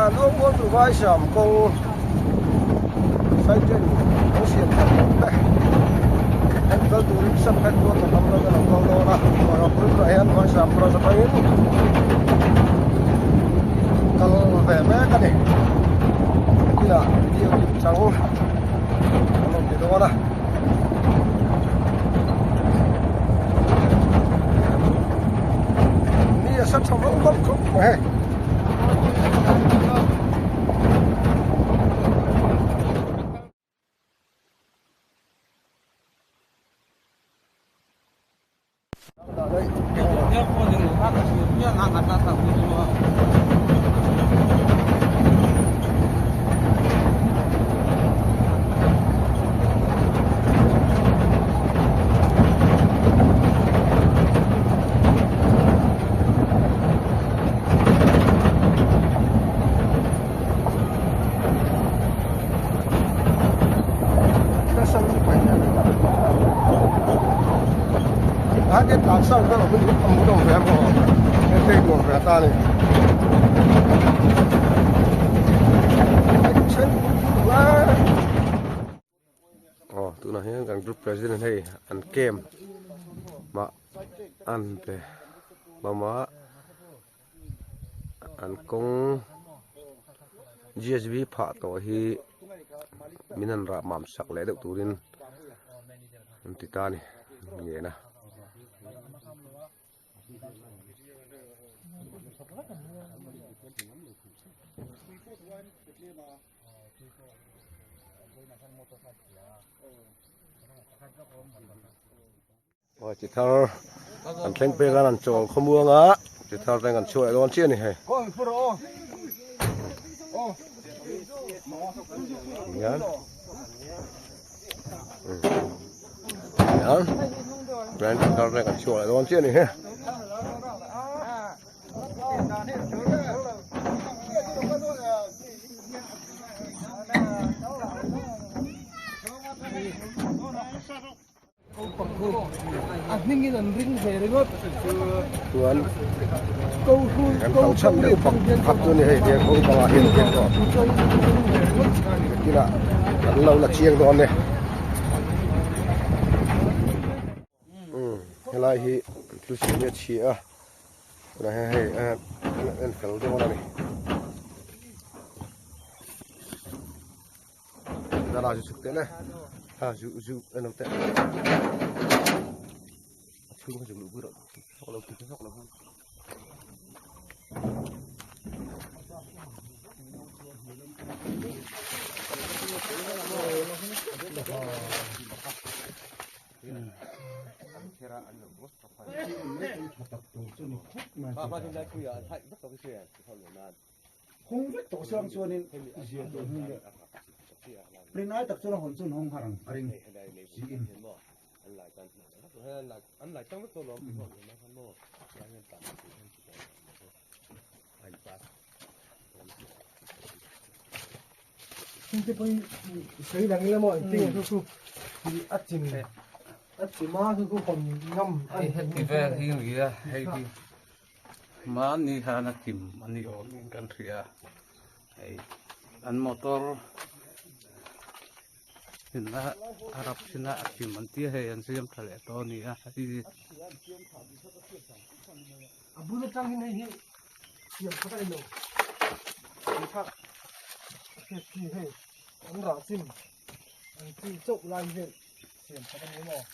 Lawngmual tu Vaisam kawng side an siam that tawh te an kal turin sub headquarter lam atang a lo kal dawn a tunah hian Vaisam branch atangin kal ve mek a ni nakinah video kimchang an rawn ti dawn a. Ni a sa tha vang vang khawp mai hei. Aw tunah hian kan group president hei an camp mah an pe hlawm a an kawng G_S_B phah tawh hi min han rah mam sak leh deuh turin an ti ta a ni ngen a. Aw chi thar an thleng pek a an chawl khawmuang a chi thar te an chhuah dawn chiah a ni hei hian hian brand chi thar te kan chhuah leh dawn chiah a ni hei. Chuan kan kal chhan deuh pakhat chu a ni hei tiang kawng bangah hian khian pawh nakinah kan lo la chiang dawn e umm helai hi thil siam hi a chhia a tunah hian hei en fel dawn a ni. Dara zu chuk teh le ha zu zu en ang teh a chhung kha zuk luh pui rawh thawk lo thawk thawk lo khan Hawng vek tawh siam chuanin zia tur hmun leh rin ai tak chuan a hawn chuan hawng har ang ka ring siin. Hengte pawh hi sawi lang ila maw engtin nge chu chu a chim a chim a chu chu hawn ngam a ni. Heti vel hi nia hei hi Mahni hian a kim a ni awmin kan hria hei an motor ina a rap thin a a kim an tia hei an siam tha leh tawh a ni a hei A bul atang hian hei hi siam khat a ni lo tih kha a hriat khi hei an rah chin an chi chauh lai vel siam khat a ni maw.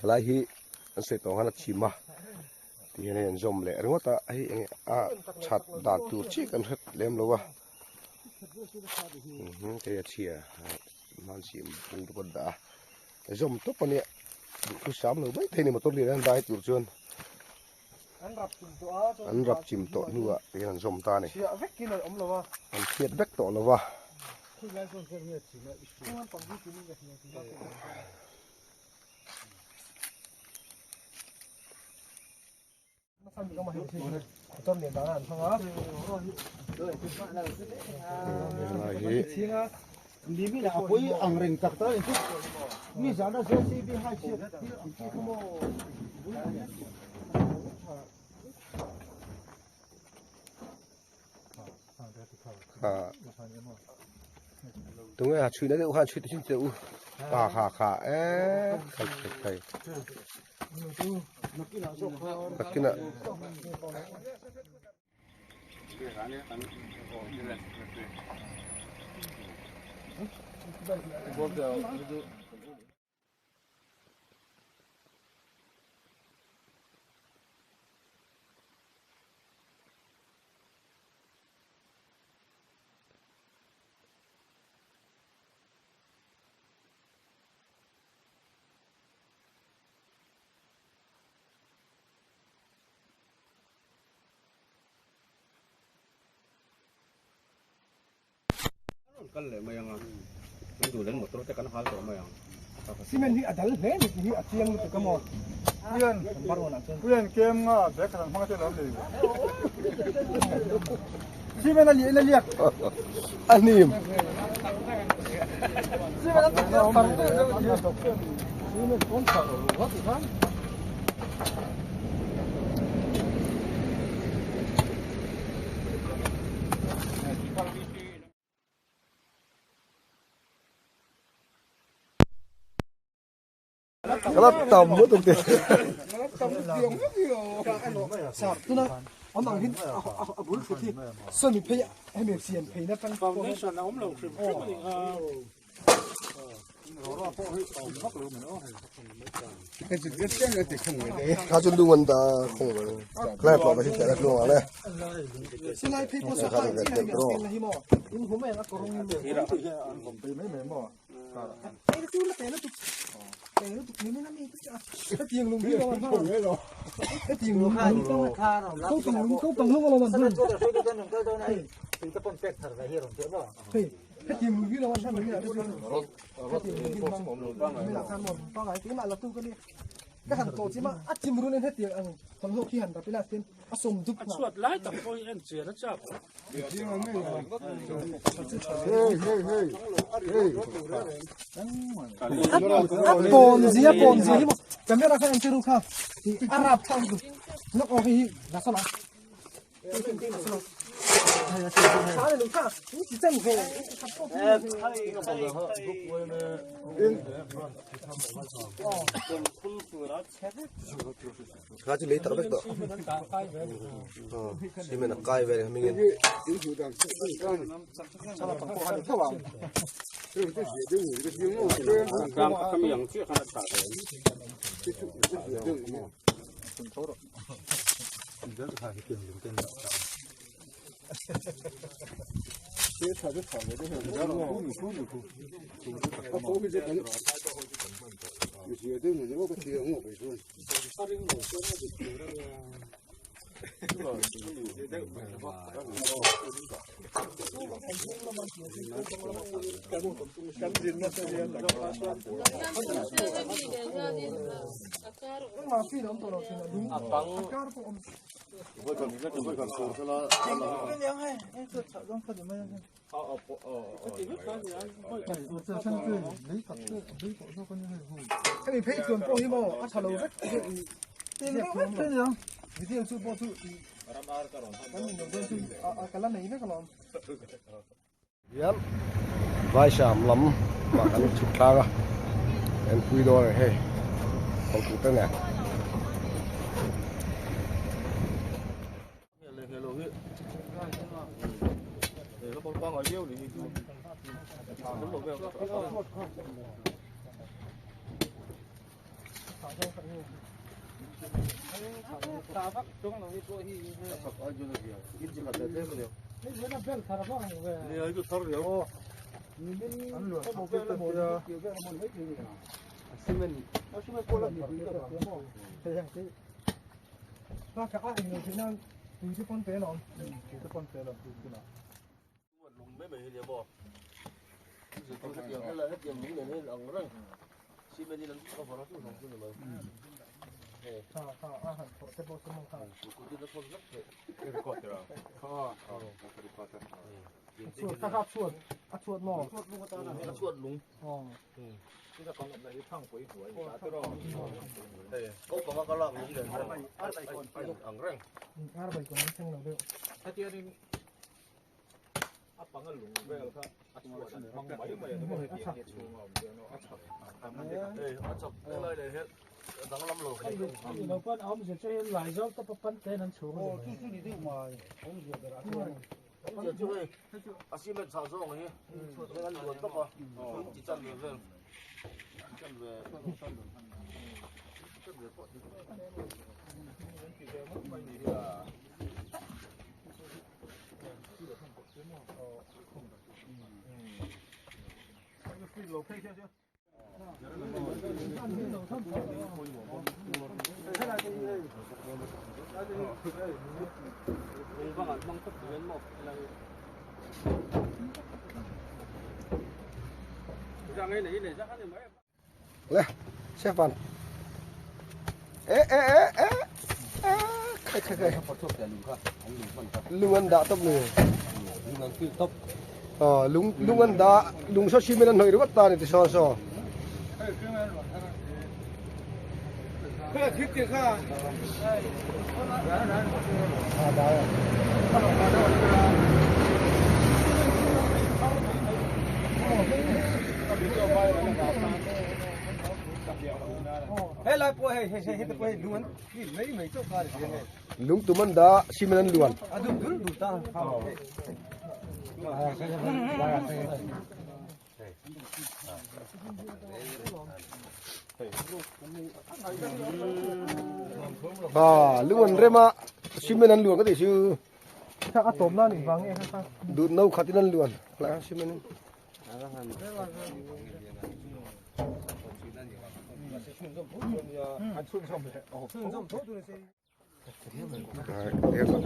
Helai hi an sawi tawh ang khan a chim a ti hian hei an zawm leh ringawt a hei eng a that dan tur chiah kan hre lem lo a hei a chhia hman siam bung te pawh an dah a zawm tawp a nia duhthusam lo mai thei a ni motor lian an dai tur chuan. An rap chim tawh hnuah hian an zawm ta a ni. An chhiat vek tawh lo va. Helai hi. Ni mi a pui ang reng tak tak in chu ni zana JCB hai chhiat thil ang chi kha maw. Tunge a chhui na deuh khan chhui chin che u kha kha kha e khai khai khai nakina Kal leh mai anga kan duh leh motor te kan hal tawh mai ang. Cement hi a dal hle ni tih hi a chiang lutuk a maw? Puian Puian kem nga bag khat ang hmang te lo nei ve. Cement a liah in a liak. A hnim. Cement an tuk a far deuh deuh a nia. Cement pawn far lo ti khan. Kala tam lutuk te. Sar tuna awm ang hin a bul thut hi sawmi phei hemi siam phei na tang foundation a awm lo hrim hrim a ni kha. Kha chu lung an da khong lo. Khlai pawh ka hi tla lung ang le. Silai phei pawh saw kha chi hemi a siam na hi maw in hum em a kawrung in Ei chu la pe lutuk pe lutuk ni min ami ka tiang lung hi lo an ka tiang lung hi ko pang lung ko pang lung lo an hei ka tiang lung hi lo an ni ka tiang lung hi mi la khan mo pa ngai ti ma la tu ka ni ka han to chi ma a chim run en he tiang ang thawmhnaw khi han rapila ten a sawm dup A chhuat lai tak pawh hi en chian a chak. A pawn zia pawn zia hi maw camera kha en chiru kha a rap thang tu nok awk hi la sala Kha chu lei tak vek tawh. Cement a kai vel hmingin. Hemi phei chuan pawh hi maw a tha lo vek video chu pawh chu kan in lo dawn chu a ka la nei vek alawm. Hian Vaisham lam ah kan chhuk tlang a en pui dawn a ni hei hotu te nen. Chhuat maw? Chhuat lung atana a chhuat lung. Tuna kan awmna hi thangpui hnuai a ni ta tiraw? Hei ko panga ka lak lung nen hian a in ang reng. Arbai kawn an thleng lo deuh. Hetiangin a panga lung vel kha a chhuat an hmang mai mai a ni maw hetiang hi a chhunga awm chuan a chak. Hei a chak helai leh hel a danglam lo. Lo pawn a awmzia chu hei lai zawng tawp a pan ten an chhung a ni mai. Aw chu chu ni deuh mai awmzia berah chuan. Awmzia chu hei a cement chhah zawng hi heng an luan tawp a inchi chan ve vel chan ve chan ve pawh ti Le, chef van. E e e e e khai khai khai. Lung an dah tawp ni. Lung an fil tawp. Ờ lung lung an dah lung saw cement an hnawih ringawt ta a ni ti sawn saw. Lung tum an dah cement an luan. À, lung an rem a cement an luan ka tih chu. A tawm nan in vang nge kha. Dut no khat in an luan la cement in.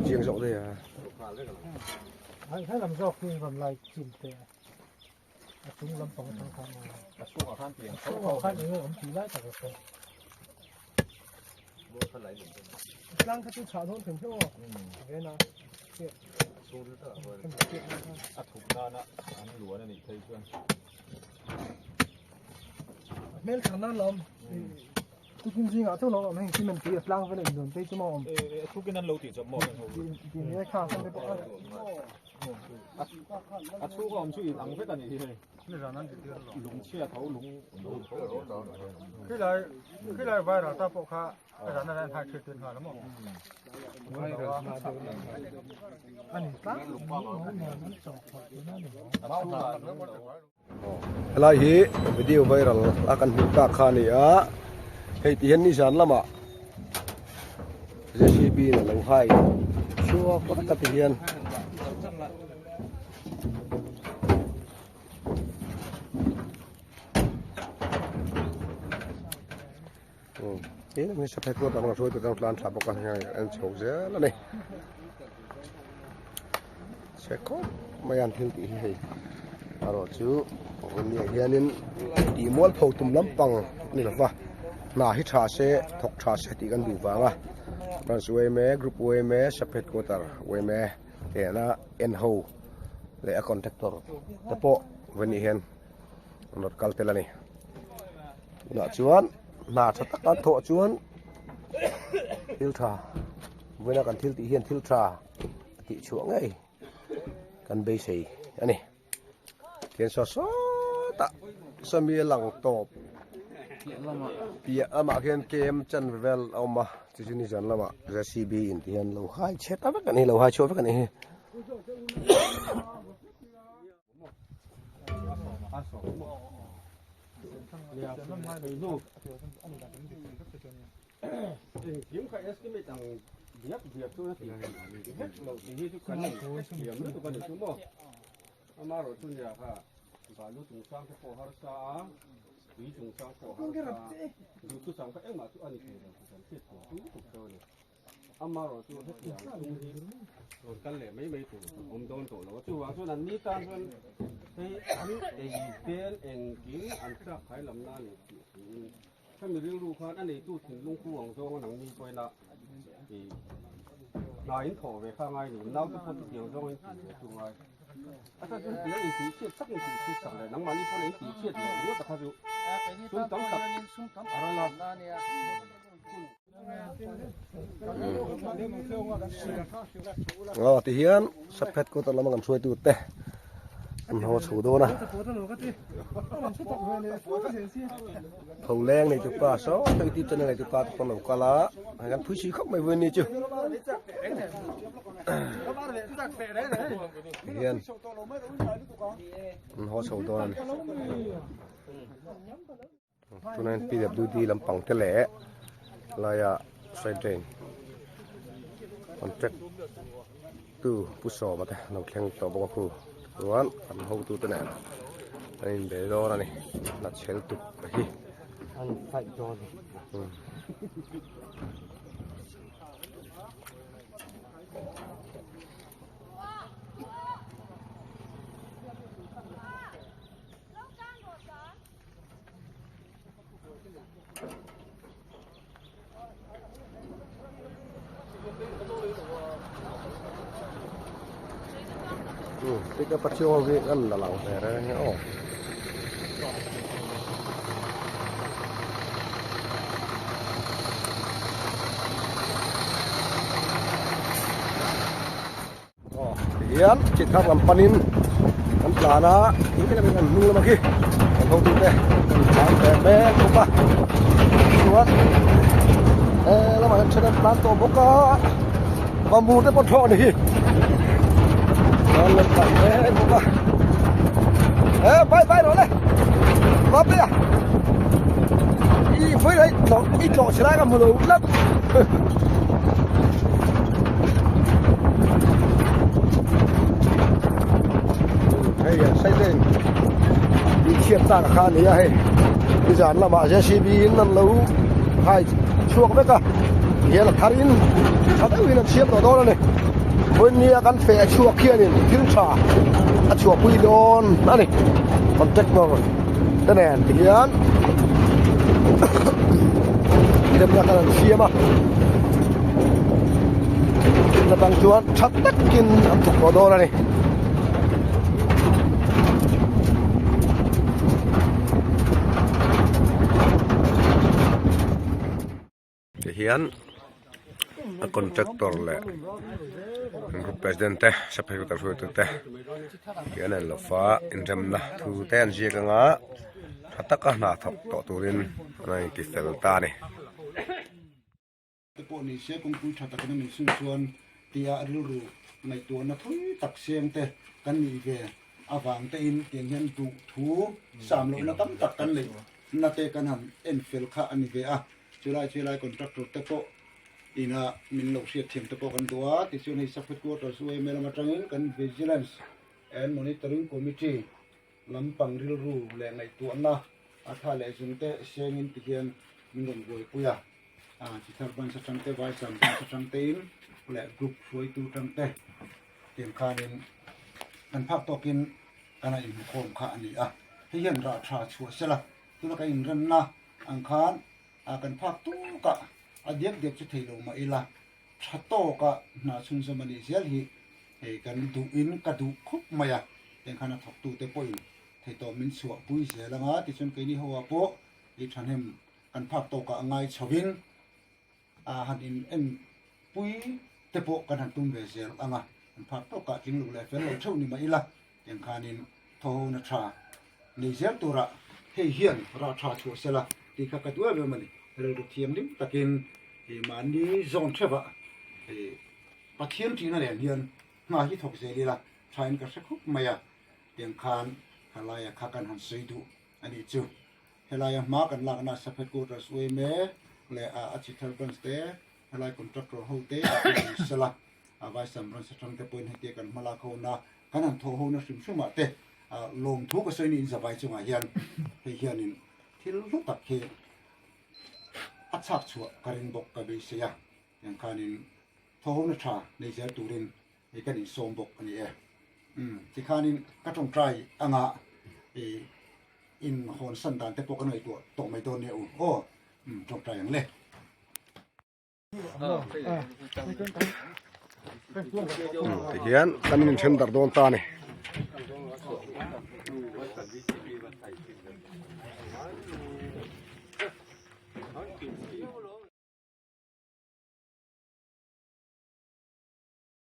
Chiang zawk daih a. Hai lam zawk hi rawn lai chin teh a. A chung lampang atang khan a chhungah khan pian tho tho khan enge awm tih lai tak a hre. Tlang kha chu chhah dawn thei hlauh aw. Ven a. A thuk nana an luan a nih phei chuan. Hmel thar nan la awm. Tukin zingah chu lo awm heng cement tui a tlang vel a indawn phei chu maw awm. Tukin an lo tih chawp maw heng ho. Ti ni e kha khan te pawh a. A chhung a awm chu in ang vek a nih hi hei. Lungchhia tho lung tho Khilai khilai viral ta pawh kha a zan a hai thil tin nghal a maw. Ani tlang ni maw Helai hi video viral a kan hmuh tak kha a ni a, hei ti hian nizan lamah JCB in a lo hai chhuak vak a ti hian. Tin sapphire pawh dang hruai tur tlan thla bawk a hei an chho zel a ni chhe khawp mai an thil tih hi hei erawh chu awmzia hianin tih mualpho tum lampang a ni lova hna hi tha se thawk tha se tih kan duh vang a branch yma group yma sapphire quarter yma tihna en ho leh a contractor te pawh vawiin hian an rawn kal tel a ni. Tunah chuan hna tha tak an thawh chuan thil tha vawiina kan thil tih hian thil tha a tih chhuah ngei kan beisei a ni. Thian saw sawtah sawmi a lang tawp piah lamah khian kem chan vel a awm a chu chu nizan lamah JCB in ti hian lo hai chhe ta vek a ni lo hai chhuah vek a ni hi. Amaherawh chu hetiang chung hi rawn kal leh mai mai tur awm dawn tawh lo a, chuvang chuan an ni tan chuan hei an ei bel engkim an chak khai lam na a ni tih tiin hemi rilru khan a neitu thinlung pu ang zawng a nang ni pawhin a ih hna in thawh ve kha ngai ni naute pawh chutiang zawngin tih ve chu ngai. A chhan chu hetiang in tih chhiat sak in tih chhiat sak leh nangmahni pawn in tih chhiat leh ringawt a kha chu sum tam tak a ral a. Aw ti hian saphet kawt lama kan hruaitu te an haw chho dawn a tho leng nei tupa saw youtube channel nei tupa te pawh an lo kal a hei kan phui si khawp mai vawiin ni chu ti hian an haw chho dawn a ni. Tunah hian PWD lampang te leh laia freight train contract tu Pu Sawma te an lo thleng tawh bawk a khu chuan an hotu te nen an inbe dawn a ni hna chhel tuk a hi. An fight dawn. Pick up a chiu hi kan la lang ve reng e aw. Aw tihian chi thar lam panin kan tlan a thing te kan hnung lamah khi kan hotu te kan tlan ve mek bawk a chuan he lamah hian then an tlan tawh bawk a bamboo te pawh thlawh a ni hi an lo tlan mek bawk a e bye bye rawh le Bape a i vawi lai tlawh i tlawh chhe lai ka hmu lo tlat. Hei a sai te in chhiat tak kha a ni a hei nizan lamah JCB in an lo hai chhuak vek a tihian a thar in tha deuhin an siam tawh dawn a ni vawinia kan feh a chhuak hianin thil tha a chhuahpui dawn a ni contractor te nen tihian remna khan an siam a atang chuan tha takin an thawk tawh dawn a ni. Tihian a contractor leh an group president te sub headquarter hruaitu te hian an lo fa inremna thu te an ziak anga tha taka hna thawk tawh turin an inti fel ta a ni. Te pawh ni se kawngpui tha takin a min sun chuan tia rilru ngaihtuahna thui tak seng te kan nih ve avang tein tiang hian duh thu sam lohna tam tak kan neih na te kan han en fel kha a ni ve a. Chulai chulai contractor te pawh ina min lo hriat thiam te pawh kan duh a, tichuan hei sub headquarters UMA lam atangin kan Vigilance and Monitoring Committee lampang rilru leh ngaihtuahna a tha leh zung te sengin ti hian min rawn buaipui a, chi thar branch atang te Vaisam branch atang tein leh group hruaitu tang te tiang khanin kan phak tawkin kan a inhmukhawm kha a ni a, hei hian rah tha chhuah sela tuna kan inremna Ang khan a kan phak tuk a, a diak diak chu thei lo mah ila, tha tawk a hna chhunzawm a nih zel hi hei kan duh in ka duh khup mai a, tiang khan a thawk tu te pawhin thei tawh min chhuah pui zel ang a, tichuan keini ho ah pawh i thahnem kan phak tawk ah ngai chho in a han in en pui te pawh kan han tum ve zel ang a, kan phak tawk ah tling lo leh fel lo theuh ni mah ila, tiang khan in thaw ho na tha nei zel turah hei hian rah tha chhuah sela tih kha ka duh em em a ni. Rilru thianghlim takin ih mahni zawn theuhah ih Pathian ṭihna nen hian hna hi thawk zel ila thain ka hre khup mai a, tiang khan halaia kha kan han sawi duh a nih chu. Helaia hma kan lakna sub headquarters UMA leh a Chithar branch te helai contractor ho te a pawh ni sela a Vaisam branch atang te pawhin hetia kan hmalak ho na kan han thawh ho na hrim hrim ah te lawmthu ka sawi niin zavai chungah hian hei hianin thil hlu tak hi a chhak chhuah ka ring bawk ka beisei a tiang khanin thawh ho na tha nei zel turin hei kan insawm bawk a ni e. Umm tikhanin ka tawngtai anga ih in hawn san dan te pawh kan ngaihtuah tawh mai dawn nia u aw umm tawngtai ang le. Tihian kan inthen darh dawn ta a ni.